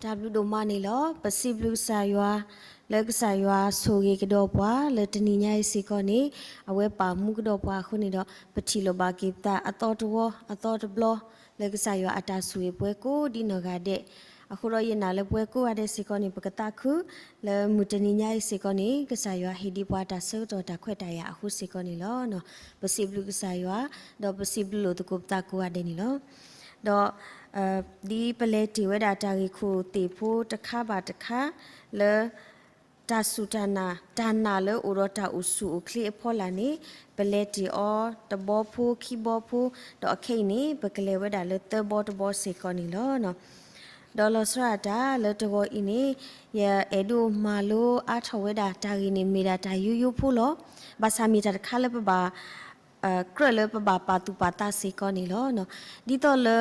တၢ်ဘျုးဒိၣ်မးန့ၣ်လီၤ. ပစံးဘျုးကစၢ်ယွၤ လၢကစၢ်ယွၤဆိၣ်ဂ့ၤကဒီးပှၤ လၢတနံၤညါအံၤစ့ၢ်ကီးန့ၣ် အဝဲပာ်မူကဒီးပှၤအဃိန့ၣ်ဒီး ပထံၣ်လိာ်ဘၣ်က့ၤပသးအသီတဝီ အသီတဘျီ လၢကစၢ်ယွၤအတၢ်ဆိၣ်ဂ့ၤပှၤကိးဒ်နီၢ်ဂၤဒဲး. အဃိဒီးယနာ်လၢပှၤကိးဂၤဒဲးစ့ၢ်ကီးန့ၣ် ပကသးခု လၢမုၢ်တနံၤညါအံၤစ့ၢ်ကီးန့ၣ် ကစၢ်ယွၤဟ့ၣ်ဒံးပှၤတၢ်ဆၢကတီၢ်တၢ်ခွဲးတၢ်ယာ်အဃိစ့ၢ်ကီးန့ၣ်လီၤ. ပစံးဘျုးကစၢ်ယွၤ ဒီးပစံးဘျုးလိာ်သကိးပသးကိးဂၤဒဲးန့ၣ်လီၤ. ဒီး ဒ်ပလဲၤတ့ၢ်ဝဲဒၣ်တၢ်ဂ့ၢ်ခိၣ်သ့ၣ်ဖိတခါဘၣ်တခါ လၢ တၢ်စူၢ်တၢ်နာ် တၢ်နာ်လၢအိၣ်ဒီးတၢ်အိၣ်ဆူၣ်အိၣ်ချ့အဖီလာ်န့ၣ် ပလဲၤတ့ၢ်အီၤတဘီဖိခံဘီဖိ ဒီးအခဲအံၤန့ၣ် ပကလဲၤဝဲဒၣ်လၢသၢဘီတဘီစ့ၢ်ကီးန့ၣ်လီၤ. ဒီးလီၤဆီဒၣ်တၢ်လၢတဂီၤအံၤန့ၣ် ယအဲၣ်ဒိးမၤလိအါထီၣ်ဝဲဒၣ်တၢ်ဂ့ၢ်န့ၣ် မ့ၢ်ဒၣ်တၢ်ယိယိဖိလီၤ. ဘၣ်ဆၣ်မ့ၢ်တၢ်တခါလၢပဘၣ် ကြၢးလၢပဘၣ်ပာ်သူၣ်ပာ်သးစ့ၢ်ကီးန့ၣ်လီၤ. ဒ်သိးလၢ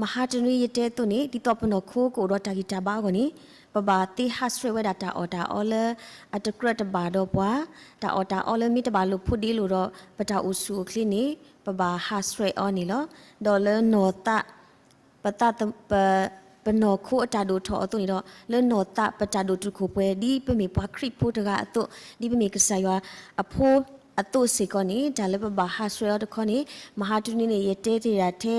မဟါတနွံယတဲအသိးန့ၣ် ဒ်သိးပနီၢ်ခိကအိၣ်ဒီးတၢ်ဂံၢ်တၢ်ဘါအဂီၢ်န့ၣ် ပဘၣ်သ့ဟးဆှဲးဝဲဒၣ်တၢ်အီၣ်တၢ်အီလၢအတကြၢးတဘၣ်ဒီးပှၤ, တၢ်အီၣ်တၢ်အီလၢမ့ၢ်တဘၣ်လိာ်ဖိးဒ့လိာ်ဒီး ပတၢ်အိၣ်ဆူၣ်အိၣ်ချ့န့ၣ် ပဘၣ်ဟးဆှဲးအီၤန့ၣ်လီၤ. ဒီးလၢနီၢ်သး ပသး ပ ပနီၢ်ခိအတၢ်ဒိၣ်ထီၣ်အသိးန့ၣ်ဒီး လၢနီၢ်သးပတၢ်ဒိၣ်တုာ်ခိၣ်ပှဲၤ ဒ်ပမ့ၢ်ပှၤခရံာ်ဖိတဂၤအသိး, ဒ်ပမ့ၢ်ကစၢ်ယွၤအဖိအသိးစ့ၢ်ကီးန့ၣ် တၢ်လၢပဘၣ်ဟးဆှဲးအီၤတခီန့ၣ် မဟါတနွံန့ၣ် ယတဲတ့ၢ်ဒၣ်ထဲ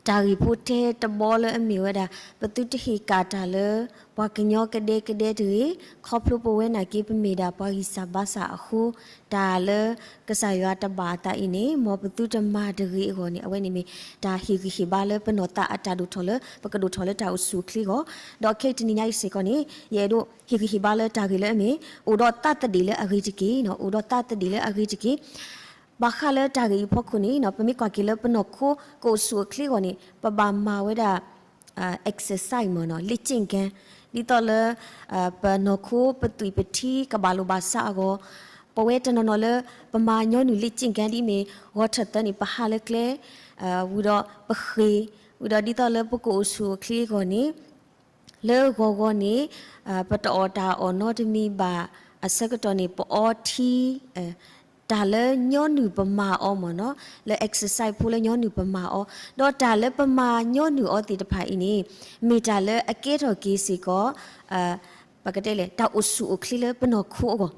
တၢ်ဂ့ၢ်ဖိထဲတဘီလၢအမ့ၢ်ဝဲဒၣ် ပသုတဟ့ၣ်ကၣ်တၢ်လၢ ပှၤကညီကဒဲကဒဲတဂ့ၤ, ခီဖျိပဝဲနာ်က့ ပမ့ၢ်ဒၣ်ပှၤဂံၢ်စၢ်ဘါစၢ်အဃိ, တၢ်လၢကစၢ်ယွၤတဘၣ်အသးအံၤန့ၣ် မ်ပသုတမၤတဂ့ၤအဂီၢ်န့ၣ် အဝဲန့ၣ်မ့ၢ်တၢ်ဟ့ၣ်ဂံၢ်ဟ့ၣ်ဘါလၢပနီၢ်သးအတၢ်ဒိၣ်ထီၣ်လၢ ပကဒိၣ်ထီၣ်လၢတၢ်အိၣ်ဆူၣ်အိၣ်ချ့အဂီၢ်, ဒီးခဲအံၤတနံၤညါအံၤစ့ၢ်ကီးန့ၣ် ယအဲၣ်ဒိးဟ့ၣ်ဂံၢ်ဟ့ၣ်ဘါလၢတၢ်ဂ့ၢ်လၢအမ့ၢ် အိၣ်ဒီးသးသဒ့ၣ်လၢအဂ့ၤတက့ၢ်, အိၣ်ဒီးသးသဒ့ၣ်လၢအဂ့ၤတက့ၢ်. ဘၣ်ဃးလၢတၢ်ဂ့ၢ်အံၤဖီခိၣ်န့ၣ် ပမ့ၢ်ကွၢ်က့ၤလၢပနီၢ်ခိကအိၣ်ဆူၣ်အိၣ်ချ့အဂီၢ်န့ၣ် ပဘၣ်မၤဝဲဒၣ် exercise မ့ၢ်နီၤ လေ့ကျင့်ခန်း ဒ်သိးလၢ ပနီၢ်ခိပသွံၣ်ပထံကဘၣ်လိာ်ဘၣ်စးအဂီၢ်, ပဝဲတနီၤနီၤလၢ ပမၤညီနုၢ် လေ့ကျင့်ခန်း ဒ်မ့ၢ်ဂီၤထၢၣ်သၢန့ၣ် ပဟးလၢကျဲ ဝံၤဒီးပဃ့ၢ်, ဝံၤဒီးဒ်သိးလၢပကအိၣ်ဆူၣ်အိၣ်ချ့အဂီၢ်န့ၣ် လၢဂီၤဂီၤန့ၣ် ပတအီၣ်တၢ်အီၣ်နီတမံၤဘၣ်အဆၢကတီၢ်န့ၣ် ပအီထံ တၢ်လၢညီနုၢ်ပမၤအီၤမ့ၢ်နီၤ လၢ exercise ဖိလၢညီနုၢ်ပမၤအီၤ, ဒီးတၢ်လၢပမၤညီနုၢ်အီၤသ့ၣ်တဖၣ်အံၤန့ၣ် မ့ၢ်တၢ်လၢအကဲထီၣ်က့ၤစ့ၢ်ကီး ပကတဲလဲၣ် တၢ်အိၣ်ဆူၣ်အိၣ်ချ့လၢပနီၢ်ခိအဂီၢ်,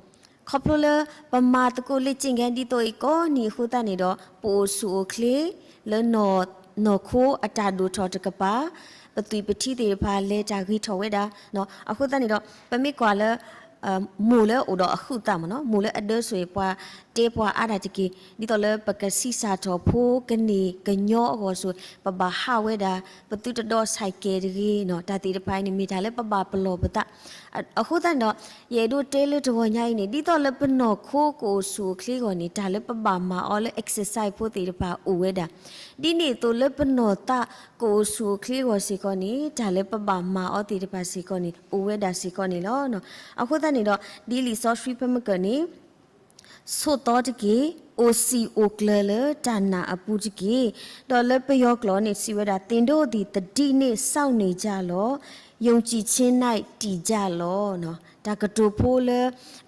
ခီဖျိလၢပမၤသကိး လေ့ကျင့်ခန်း ဒ်သိးအံၤကိးနံၤအဃိသတးန့ၣ်ဒီး ပအိၣ်ဆူၣ်အိၣ်ချ့ လၢနီၢ်ခိအတၢ်ဒိၣ်ထီၣ်တကပၤ, ပသွံၣ်ပထံသ့ၣ်တဖၣ်လဲၤတၢ်ဂ့ၤထီၣ်ဝဲဒၣ်, အဃိသတးန့ၣ်ဒီး ပမ့ၢ်ကွၢ်လၢ မိၢ်လၢအိၣ်ဒီးအဟုးအသးမ့ၢ်နီၤ မိၢ်လၢအဒၢဆိၣ်အံၤ ပှၤတဲပှၤအါဒၣ်တက့ၢ်, ဒ်သိးလၢပကဆံးစၢ်ထီၣ်ဖိကန့ၢ်ကညီအဂီၢ်ဆိၣ် ပဘၣ်ဟးဝဲဒၣ် ပသုတဒီး cycle တဂ့ၤနီၤ တၢ်သ့ၣ်တဖၣ်အံၤန့ၣ် မ့ၢ်တၢ်လၢပဘၣ်ပလီၢ်ပသး, အဃိသတးန့ၣ်ဒီး ယအဲၣ်ဒိးတဲလၢတဂီၤညါအံၤန့ၣ် ဒ်သိးလၢပနီၢ်ခိကအိၣ်ဆူၣ်အိၣ်ချ့အဂီၢ်န့ၣ် တၢ်လၢပဘၣ်မၤအီၤလၢ exercise ဖိသ့ၣ်တဖၣ်အိၣ်ဝဲဒၣ်, ဒ်န့ၣ်အသိးလၢပနီၢ်သးကအိၣ်ဆူၣ်အိၣ်ချ့အဂီၢ်စ့ၢ်ကီးန့ၣ် တၢ်လၢပဘၣ်မၤအီၤသ့ၣ်တဖၣ်စ့ၢ်ကီးန့ၣ် အိၣ်ဝဲဒၣ်စ့ၢ်ကီးန့ၣ်လီၤ. အဃိသတးန့ၣ်ဒီး ဒ်လံာ်စီဆှံဖဲမုၢ်ကၢၢ်န့ၣ် ဆိးသီတက့ၢ်, အိၣ်စံာ်အိၣ်ကျၢၤလၢတၢ်နာ်အပူၤတက့ၢ်. ဒီးလၢပယီၤကျိာ်န့ၣ် စံးဝဲဒၣ် သင်တို့သည် သတိနှင့် စောင့်နေကြလော့, ယုံကြည်ခြင်း၌ တည်ကြလော့. တၢ်ကတိၤဖိလၢ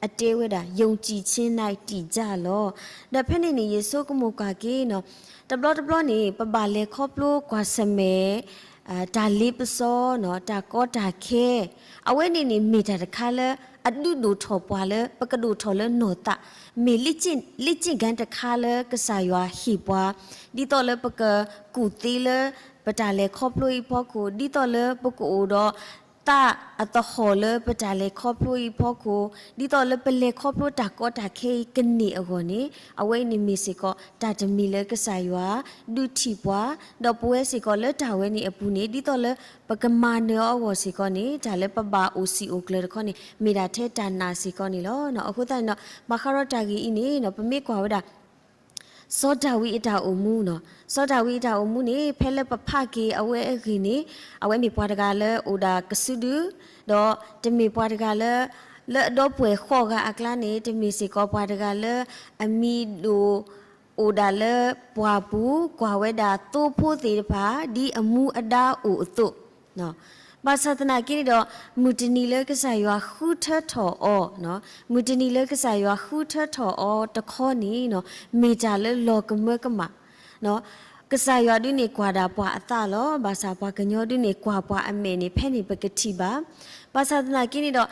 အတဲဝဲဒၣ် ယုံကြည်ခြင်း၌ တည်ကြလော့. ဒီးဖဲန့ၣ်န့ၣ် ယဆိကမိၣ်ကွၢ်က့ၤနီၤ တဘျီတဘျီန့ၣ် ပဘၣ်လဲၤခီဖျိကွၢ်ဆၢၣ်မဲာ် တၢ်လ့ပစီနီၤ တၢ်ကီတၢ်ခဲ အဝဲန့ၣ်န့ၣ် မ့ၢ်တၢ်တခါလၢ အဒုးဒိၣ်ထီၣ်ပှၤလၢ ပကဒိၣ်ထီၣ်လၢနီၢ်သး, မ့ၢ် လေ့ကျင့်ခန်း တခါလၢကစၢ်ယွၤဟ့ၣ်ပှၤ, ဒ်သိးလၢပကကူၣ်သ့လၢ ပတၢ်လဲၤခီဖျိအံၤဖီခိၣ်, ဒ်သိးလၢပကအိၣ်ဒီး သးအသဟီၣ်လၢပတၢ်လဲၤခီဖျိအံၤဖီခိၣ်, ဒ်သိးလၢပလဲၤခီဖျိတၢ်ကီတၢ်ခဲအံၤကန့ၢ်အဂီၢ်န့ၣ် အဝဲအံၤန့ၣ်မ့ၢ်စ့ၢ်ကီး တၢ်တမံၤလၢကစၢ်ယွၤ ဒုးထံၣ်ပှၤ, ဒီးပဝဲစ့ၢ်ကီးလၢတၢ်ဝဲန့ၣ်အပူၤန့ၣ် ဒ်သိးလၢ ပကမၤနၢၤအီၤအဂီၢ်စ့ၢ်ကီးန့ၣ် တၢ်လၢပဘၣ်အိၣ်စံာ်အိၣ်ကျၢၤတခီန့ၣ် မ့ၢ်ဒၣ်ထဲတၢ်နာ်စ့ၢ်ကီးန့ၣ်လီၤ. အဃိသတးန့ၣ်ဒီး ဘၣ်ဃးဒီးတၢ်ဂ့ၢ်အံၤန့ၣ် ပမ့ၢ်ကွၢ်ဝဲဒၣ် စီၤဒၤဝံးအတၢ်အိၣ်မူနီၤ, စီၤဒၤဝံးအတၢ်အိၣ်မူန့ၣ် ဖဲလၢပဖးက့ၤအဝဲအဂ့ၢ်န့ၣ် အဝဲမ့ၢ်ပှၤတဂၤလၢအိၣ်ဒၣ်ကစုဒု, ဒီးတမ့ၢ်ပှၤတဂၤလၢ လၢအဒီပုၢ်ဝဲၢ်ဃိးဂၤအကျါန့ၣ် တမ့ၢ်စ့ၢ်ကီးပှၤတဂၤလၢ အမံၤဒိၣ် အိၣ်ဒၣ်လၢပှၢ်ပူၤ ကွၢ်ဝဲဒၣ်သိဖိသ့ၣ်တဖၣ် ဒ်အမူအဒါအိၣ်အသိး ဘၣ်ဆၣ်သနာ်က့န့ၣ်ဒီး မုၢ်တနံၤလၢကစၢ်ယွၤဃုထၢထီၣ်အီၤ, မုၢ်တနံၤလၢကစၢ်ယွၤဃုထၢထီၣ်အီၤတခီန့ၣ် မ့ၢ်တၢ်လၢလီၤကမၢကမၣ် ကစၢ်ယွၤဒုးန့ၣ်ကွၢ်ဒၣ်ပှၤအသးလီၤ. ဘၣ်ဆၣ်ပှၤကညီဒုးန့ၣ်ကွၢ်ပှၤအမဲာ်န့ၣ် ဖဲန့ၣ်ပကထံၣ်ဘၣ်. ဘၣ်ဆၣ်သနာ်က့န့ၣ်ဒီး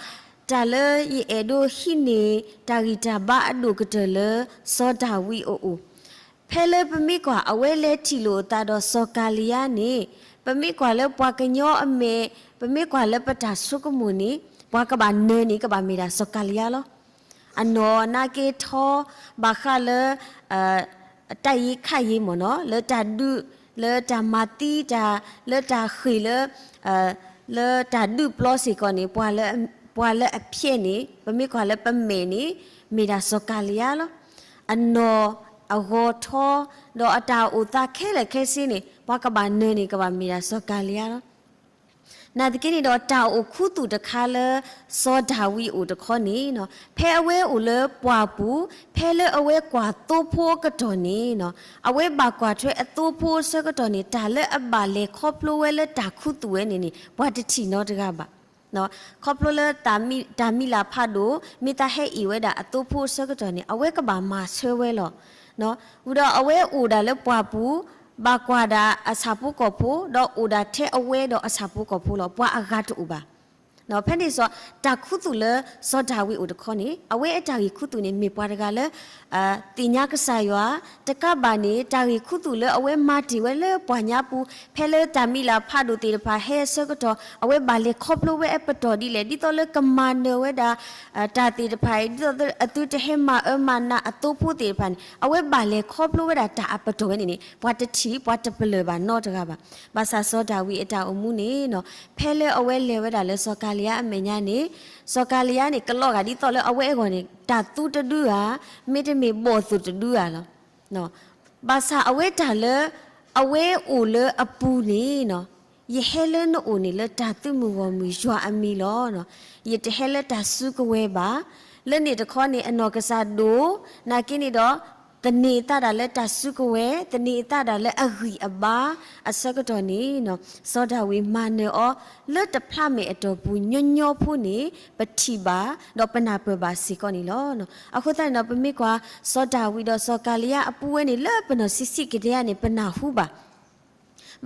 တၢ်လၢယအဲၣ်ဒိးဟံးန့ၢ်တၢ်ဂံၢ်တၢ်ဘါအဒိၣ်ကတၢၢ်လၢ စီၤဒၤဝံးအအိၣ်, ဖဲလၢပမ့ၢ်ကွၢ်အဝဲလဲၤထံၣ်လိာ်အသးဒီးစီၤကၤလံယါန့ၣ်, ပမ့ၢ်ကွၢ်လၢပှၤကညီအမဲာ်, ပမ့ၢ်ကွၢ်လၢပတၢ်ဆိကမိၣ်န့ၣ် ပှၤကဘၣ်နၢၤန့ၣ် ကဘၣ်မ့ၢ်ဒၣ်စီၤကၤလံယါလီၤ. အနီၢ်နာ်က့ထီ ဘၣ်ဃးလၢ တၢ်အံၤခါအံၤမ့ၢ်နီၤ, လၢတၢ်ဒုး, လၢတၢ်မၤသံတၢ်, လၢတၢ်ဃ့ၢ်လၢ လၢတၢ်ဒုးပျီစ့ၢ်ကီးန့ၣ် ပှၤလၢအဖျဲးန့ၣ် ပမ့ၢ်ကွၢ်လၢပမဲာ်န့ၣ် မ့ၢ်ဒၣ်စီၤကၤလံယါလီၤ. အနီၢ်အဂီၤထီ ဒီးအတၢ်အိၣ်သးခဲလၢာ်ခဲဆ့န့ၣ် ပှၤကဘၣ်နၢၤန့ၣ် ကဘၣ်မ့ၢ်ဒၣ်စီၤကၤလံယါလီၤ. နာ်သက့န့ၣ်ဒီး တၢ်အိၣ်ခူသူၣ်တခါလၢ စီၤဒၤဝံးအိၣ်တခီန့ၣ်, ဖဲအဝဲအိၣ်လၢပှၢ်ပူၤ, ဖဲလၢအဝဲကွၢ်သိဖိအကတီၢ်န့ၣ်, အဝဲဘၣ်ကွၢ်ထွဲအသိဖိအဆၢကတီၢ်န့ၣ် တၢ်လၢအဘၣ်လဲၤခီဖျိဝဲလၢတၢ်ခူသူၣ်ဝဲန့ၣ်န့ၣ် ပှၤတထံၣ်နီတဂၤဘၣ်. ခီဖျိလၢ တၢ်မံၤလၢ်ဖးဒိၣ် မ့ၢ်သးဟဲအ့ၣ်ဝဲဒၣ်အသိဖိအဆၢကတီၢ်န့ၣ် အဝဲကဘၣ်မၤဆၢဝဲလီၤ. ဝံၤဒီးအဝဲအိၣ်ဒၣ်လၢပှၢ်ပူၤ, ဘၣ်ကွၢ်ဒၣ်အဆၣ်ဖိကီၢ်ဖိ, ဒီးအိၣ်ဒၣ်ထဲအဝဲဒီးအဆၣ်ဖိကီၢ်ဖိလီၤ. ပှၤအဂၤတအိၣ်ဘၣ်. ဖဲန့ၣ်စီၤ တၢ်ခူသူၣ်လၢစီၤဒၤဝံးအိၣ်တခီန့ၣ် အဝဲအတၢ်ဂ့ၢ်ခူသူၣ်န့ၣ် မ့ၢ်ပှၤတဂၤလၢ သ့ၣ်ညါကစၢ်ယွၤ, တကးဘၣ်န့ၣ် တၢ်ဂ့ၢ်ခူသူၣ်လၢအဝဲမၤတ့ၢ်ဝဲလၢပှၤညါပူၤ ဖဲလၢတၢ်မံၤလၢ်ဖးဒိၣ်သ့ၣ်တဖၣ်ဟဲအဆၢကတီၢ် အဝဲဘၣ်လဲၤခီဖျိဝဲအပတီၢ်ဒ်လဲၣ် ဒ်သိးလၢကမၤနၢၤဝဲဒၣ် တၢ်သ့ၣ်တဖၣ်အံၤ ဒ်သိးအသုတဟဲမၤအၢမၤနးအသိဖိသ့ၣ်တဖၣ်န့ၣ် အဝဲဘၣ်လဲၤခီဖျိဝဲဒၣ်တၢ်အပတီၢ်ဝဲန့ၣ်န့ၣ် ပှၤတထံၣ်ပှၤတပလၢၢ်ဘၣ်နီတဂၤဘၣ်. ဘၣ်ဆၣ်စီၤဒၤဝံးအတၢ်အိၣ်မူန့ၣ် ဖဲလၢအဝဲလဲၤဝဲဒၣ်လၢစီၤကၤလံယါအမဲာ်ညါန့ၣ် စီၤကၤလံယါန့ၣ် ကလီၤဂာ်ဒ်သိးလၢအဝဲအဂီၢ်န့ၣ် တၢ်သူတဒုဧါ, မ့တမ့ၢ်ဘီၣ်သိၣ်တဒုဧါလီၤ. ဘၣ်ဆၣ်အဝဲတၢ်လၢ အဝဲအိၣ်လၢအပူၤန့ၣ် ယဟဲလၢနအိၣ်န့ၣ်လၢတၢ်သုးမုၢ်ဂီၢ်မုၢ်ယွၤအမံၤလီၤ. ယတဟဲလၢတၢ်စုကဝဲၤဘၣ်. လၢန့ၣ်တခီန့ၣ် အနီၢ်ကစၢ်ဒိၣ် နာ်က့န့ၣ်ဒီး သန့ၤအသးဒၣ်လၢတၢ်စုကဝဲၤ, သန့ၤအသးဒၣ်လၢအဂံၢ်အဘါ အဆၢကတီၢ်န့ၣ် စီၤဒၤဝံးမၤနၢၤအီၤ လၢတဖျါမဲာ်အတီၢ်ပူၤညီညီဖိန့ၣ် ပထံၣ်ဘၣ် ဒီးပနၢ်ပၢၢ်ဘၣ်စ့ၢ်ကီးန့ၣ်လီၤ. အဃိသတးန့ၣ်ဒီး ပမ့ၢ်ကွၢ် စီၤဒၤဝံးဒီးစီၤကၤလံယါအပူၤဝဲန့ၣ် လၢပနီၢ်ဆံးဆံးကဒါယါန့ၣ် ပနၢ်ဟူဘၣ်.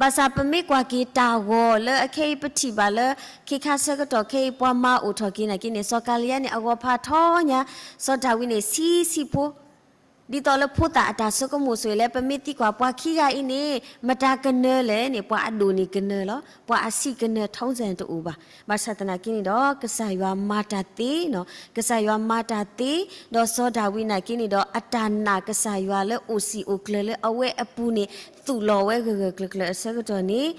ဘၣ်ဆၣ်ပမ့ၢ်ကွၢ်က့ၤတၢ်ဂီၤလၢအခဲအံၤပထံၣ်ဘၣ်လၢ ခ့ခါဆၢကတီၢ်ခဲအံၤ ပှၤမၤအိၣ်ထီၣ်က့ၤနာ်က့န့ၣ် စီၤကၤလံယါန့ၣ် အဂီၤဖးထီညါ, စီၤဒၤဝံးန့ၣ် ဆံးဆံးဖိ ဒ်သိးလၢဖိသၣ်အတၢ်ဆိကမိၣ်ဆိၣ်ဂ့ၤလၢ ပမ့ၢ်သံကွၢ်ပှၤခံဂၤအံၤန့ၣ် မတၤကနၢၤလဲၣ်န့ၣ် ပှၤအဒိၣ်န့ၣ်ကနၢၤလီၤ. ပှၤအဆံးကနၢၤ ထုံးစံ တအိၣ်ဘၣ်. ဘၣ်ဆၣ်သနာ်က့န့ၣ်ဒီး ကစၢ်ယွၤမၤတၢ်သ့, ကစၢ်ယွၤမၤတၢ်သ့, ဒီးစီၤဒၤဝံးနာ်က့န့ၣ်ဒီး အတၢ်နာ်ကစၢ်ယွၤလၢအိၣ်စံာ်အိၣ်ကျၢၤလၢအဝဲအပူၤန့ၣ် သူၣ်လီၤဝဲဂၢၢ်ဂၢၢ်ကျၢၤကျၢၤအဆၢကတီၢ်န့ၣ်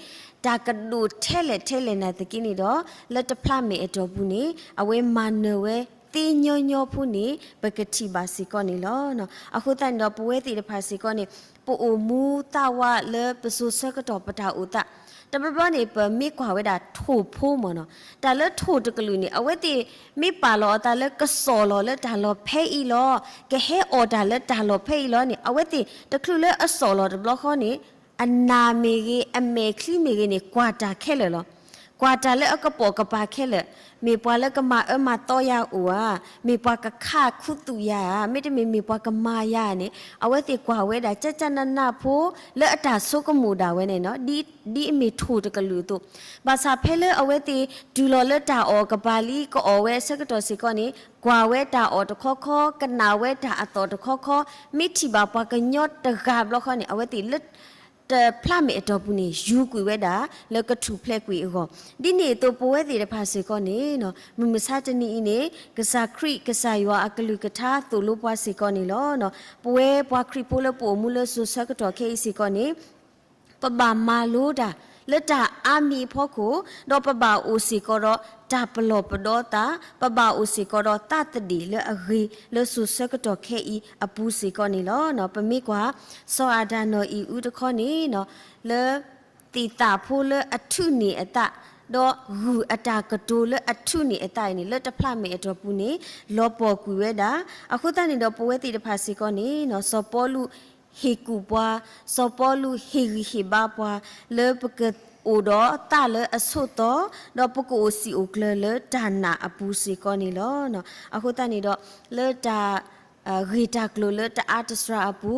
တၢ်ကဒိၣ်ထဲလဲၣ်ထဲလဲၣ်နာ်သက့န့ၣ်ဒီး လၢတဖျါမဲာ်အတီၢ်ပူၤန့ၣ် အဝဲမၤနၢၤဝဲသ့ညီညီဖိန့ၣ် ပကထံၣ်ဘၣ်စ့ၢ်ကီးန့ၣ်လီၤ. အဃိသတးန့ၣ်ဒီး ပဝဲသ့ၣ်တဖၣ်စ့ၢ်ကီးန့ၣ် ပအိၣ်မူသးဝးလၢပစိၤဆၢကတီၢ်ပတၢ်အိၣ်သး တဘျီဘျီန့ၣ် ပမ့ၢ်ကွၢ်ဝဲဒၣ်ထိၣ်ဖိမ့ၢ်နီၤ, တၢ်လၢထိၣ်တကလုာ်န့ၣ် အဝဲသ့ၣ်မ့ၢ်ပာ်လီၤအသးလၢကစီၣ်လီၤလၢတၢ်လီၢ်ဖဲအံၤလီၤ, ကဟဲအီၣ်တၢ်လၢတၢ်လီၢ်ဖဲအံၤလီၤန့ၣ် အဝဲသ့ၣ်တချုးလၢအစီၣ်လီၤတဘျီဃီန့ၣ် အနၢ်မ့ၢ်ဂ့ၤ အမဲာ်ချံမ့ၢ်ဂ့ၤန့ၣ် ကွၢ်တၢ်ခဲလၢာ်လီၤ. ကွၢ်တၢ်လၢအကပိာ်ကပၤခဲလၢာ်, မ့ၢ်ပှၤလၢကမၤအၢမၤသီယၤအိၣ်ဧါ, မ့ၢ်ပှၤကခးခူသူၣ်ယၤဧါ, မ့တမ့ၢ်မ့ၢ်ပှၤကမၤယၤန့ၣ် အဝဲသ့ၣ်ကွၢ်ဝဲဒၣ် ကၠၢ်ကၠၢ်နးနးဖိ လၢအတၢ်ဆိကမိၣ်ဒၣ်ဝဲန့ၣ်နီၤ, ဒ်အမ့ၢ်ထိၣ်တကလုာ်အသိး, ဘၣ်ဆၣ်ဖဲလၢအဝဲသ့ၣ်တုၤလီၤလၢတၢ်အီၣ်ကပၤလံ ကအီၣ်ဝဲအဆၢကတီၢ်စ့ၢ်ကီးန့ၣ် ကွၢ်ဝဲတၢ်အီၣ်တခီခီ, ကနၣ်ဝဲတၢ်အသီၣ်တခီခီ, မ့ၢ်ထံၣ်ဘၣ်ပှၤကညီတဂၤဘျီဃီန့ၣ် အဝဲသ့ၣ်လၢ တဖျါမဲာ်အတီၢ်ပူၤန့ၣ် ယူၤကွံာ်ဝဲဒၣ် လၢကထူၣ်ဖျဲးကွံာ်အဂီၢ်, ဒ်န့ၣ်အသိးပဝဲသ့ၣ်တဖၣ်စ့ၢ်ကီးန့ၣ် မုၢ်မဆါတနံၤအံၤန့ၣ် ကစၢ်ခရံာ်ကစၢ်ယွၤအကလုၢ်ကထါသိၣ်လိပှၤစ့ၢ်ကီးန့ၣ်လီၤ. ပဝဲပှၤခရံာ်ဖိလၢပအိၣ်မူလၢစိၤဆၢကတီၢ်ခဲအံၤစ့ၢ်ကီးန့ၣ် ပဘၣ်မၤလိတၢ် လၢတၢ်အါမံၤအဖီခိၣ်, ဒီးပဘၣ်အိၣ်စ့ၢ်ကီးဒီးတၢ်ပလီၢ်ပဒီသး, ပဘၣ်အိၣ်စ့ၢ်ကီးဒီးသးသဒ့ၣ်လၢအဂ့ၤ လၢစိၤဆၢကတီၢ်ခဲအံၤအပူၤစ့ၢ်ကီးန့ၣ်လီၤ. ပမ့ၢ်ကွၢ် စီၤအၤဒၣ်နီၢ်အံၤအုတခီန့ၣ် လၢ သ့ၣ်သၣ်ဖိလၢအထုးန့ၢ်အသး, ဒီးဂုၢ်အတၢ်ကတိၤလၢအထုးန့ၢ်အသးအံၤန့ၣ် လၢတဖျါမဲာ်အတီၢ်ပူၤန့ၣ် လီၤပှီၢ်ကွံာ်ဝဲဒၣ်. အဃိသတးန့ၣ်ဒီး ပဝဲသ့ၣ်တဖၣ်စ့ၢ်ကီးန့ၣ် စီၤပီလူးဟ့ၣ်ကူၣ်ပှၤ, စီၤပီလူးဟ့ၣ်ဂံၢ်ဟ့ၣ်ဘါပှၤ လၢပကအိၣ်ဒီးသးလၢအဆိးသီ, ဒီးပကအိၣ်စံာ်အိၣ်ကျၢၤလၢတၢ်နာ်အပူၤစ့ၢ်ကီးန့ၣ်လီၤ. အဃိသတးန့ၣ်ဒီး လၢတၢ် ဂ့ၤတၢ်ကျိၤလၢတအါတစှၤအပူ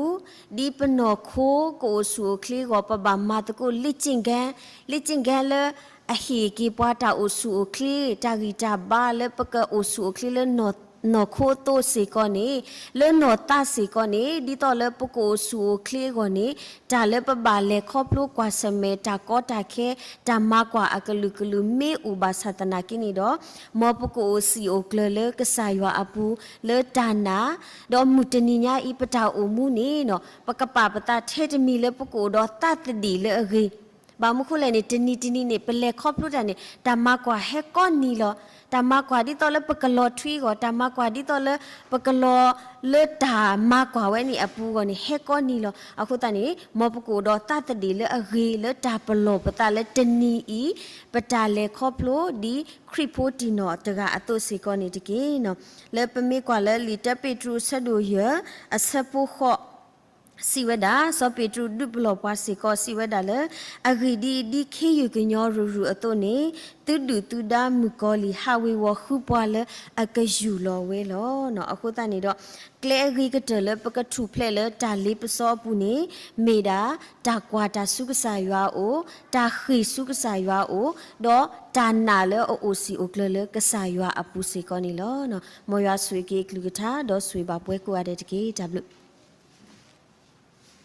ၤ, ဒ်ပနီၢ်ခိကအိၣ်ဆူၣ်အိၣ်ချ့အဂီၢ် ပဘၣ်မၤသကိး လေ့ကျင့်ခန်း, လေ့ကျင့်ခန်း လၢအဟ့ၣ်က့ၤပှၤတၢ်အိၣ်ဆူၣ်အိၣ်ချ့ တၢ်ဂံၢ်တၢ်ဘါလၢပကအိၣ်ဆူၣ်အိၣ်ချ့လၢ နီၢ်ခိအသိးစ့ၢ်ကီးန့ၣ်, လၢနီၢ်သးစ့ၢ်ကီးန့ၣ်, ဒ်သိးလၢပကအိၣ်ဆူၣ်အိၣ်ချ့အဂီၢ်န့ၣ်, တၢ်လၢပဘၣ်လဲၤခီဖျိကွၢ်ဆၢၣ်မဲာ်တၢ်ကီတၢ်ခဲ, တၢ်မၤကွၢ်အကလုာ်ကလုာ်မ့ၢ်အိၣ်ဘၣ်ဆၣ်သနာ်က့န့ၣ်ဒီး, မ်ပကအိၣ်စံၣ်အိၣ်ကျၢၤလၢကစၢ်ယွၤအပူၤ လၢတၢ်နာ်, ဒီးမုၢ်တနံၤညါအံၤ ပတၢ်အိၣ်မူန့ၣ် ပကပာ်ပသးထဲတမံၤလၢပကအိၣ်ဒီးသးသဒ့ၣ်လၢအဂ့ၤ, ဘၣ်မနုၤဃိလဲၣ်န့ၣ် တနံၤတနံၤန့ၣ် ပလဲၤခီဖျိတၢ်န့ၣ် တၢ်မၤကွၢ်ဟဲကိးနံၤလီၤ. တၢ်မၤကွၢ်ဒ်သိးလၢပကလီၤထွံအဂီၢ်, တၢ်မၤကွၢ်ဒ်သိးလၢ ပကလီၤလၢတၢ်မၤကွၢ်ဝဲန့ၣ်အပူၤအဂီၢ်န့ၣ် ဟဲကိးနံၤလီၤ. အဃိသတးန့ၣ် မ်ပကအိၣ်ဒီးသးသဒ့ၣ်လၢအဂ့ၤ လၢတၢ်ပလီၢ်ပသးလၢတနံၤအံၤ ပတၢ်လဲၤခီဖျိဒ်ခရံာ်ဖိတံၢ်နီၢ်တဂၤအသိးစ့ၢ်ကီးန့ၣ်တက့ၢ်. လၢပမ့ၢ်ကွၢ်လၢလံာ်တၢပ့းတရူးအဆၢဒိၣ်ယဲၢ် အဆၢဖိဃိး စံးဝဲဒၣ်, စီၤပ့းတရူးဒုးပလီၢ်ပှၤစ့ၢ်ကီး စံးဝဲဒၣ်လၢ, အဂ့ၢ်ဒ်အံၤ, ဒ်ခ့ယုၢ်ကညီရုၢ်ရုၢ်အသိးန့ၣ်, သုဒုၣ်သုဒါမုၣ်ကီၤလံၢ် ဟးဝ့ၤဝီၤဃုပှၤလၢအကယူၢ်လီၤဝဲလီၤ. အဃိသတးန့ၣ်ဒီး ကျဲအဂ့ၤကတၢၢ်လၢပကထူၣ်ဖျဲးလၢတၢ်လ့ပစီအပူၤန့ၣ် မ့ၢ်ဒၣ်တၢ်ကွၢ်တၢ်ဆူကစၢ်ယွၤအအိၣ်, တၢ်ဃ့ၢ်ဆူကစၢ်ယွၤအအိၣ်, ဒီးတၢ်နာ်လၢအအိၣ်စံၣ်အိၣ်ကျၢၤလၢကစၢ်ယွၤအပူၤစ့ၢ်ကီးန့ၣ်လီၤ. မ်ယွၤဆိၣ်ဂ့ၤက့ၤအကလုၢ်ကထါ ဒီးဆိၣ်ဂ့ၤဘၣ်ပှၤကိးဂၤဒဲးတက့ၢ်. တၢ်ဘျုး